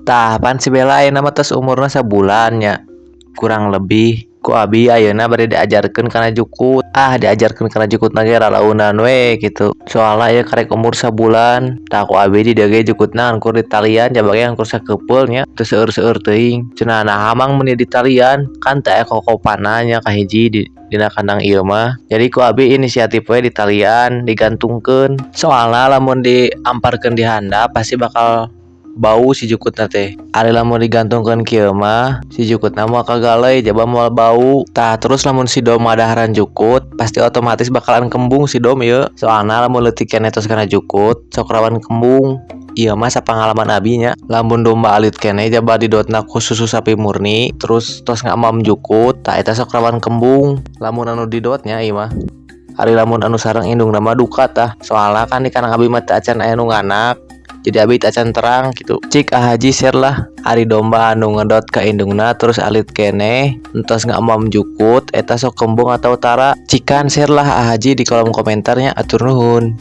Tah, pan si Bella ayeuna mah tos umurna sabulan nya, kurang lebih. Ku abi ayeuna bade diajarkeun kana jukut. Ah, diajarkeun kana jukutna ge ralaunan we kitu. Soalna ieu karek umur sabulan. Tah, ku abi di dieu ge jukutna ngan kur ditalian, jaba ge ngan kur sakeupel nya, teu seueur-seueur teuing. Cenah naha, Mang, mun ditalian? Kan teu aya kokopanna nya kahiji di dina kandang ieu mah. Jadi ku abi inisiatif we ditalian, digantungkeun. Soalna lamun diamparkeun di handap pasti bakal bau si jukutna teh. Ari lamun digantungkeun kieu mah si jukutna moal kagaleuy, jaba moal bau. Tah, terus lamun si dom ngadaharan jukut pasti otomatis bakalan kembung si dom ieu. Soalna lamun leutik keneh tos kana jukut sok rawan kembung. Ieu mah sapangalaman abi nya. Lamun domba alit keneh jaba didotna ku susu sapi murni terus tos ngamam jukut, tah eta sok rawan kembung. Lamun anu didot nya ieu mah. Ari lamun anu sareng indungna mah duka tah. Soalna kan di kandang abi mah teu acan aya nu nganak. Jadi abi teu acan terang gitu. Cik, A Haji share lah. Ari domba anu ngedot ka indungna terus alit keneh entos ngamam jukut eta sok kembung atau tara? Cikan share lah, A Haji, di kolom komentarnya. Atur nuhun.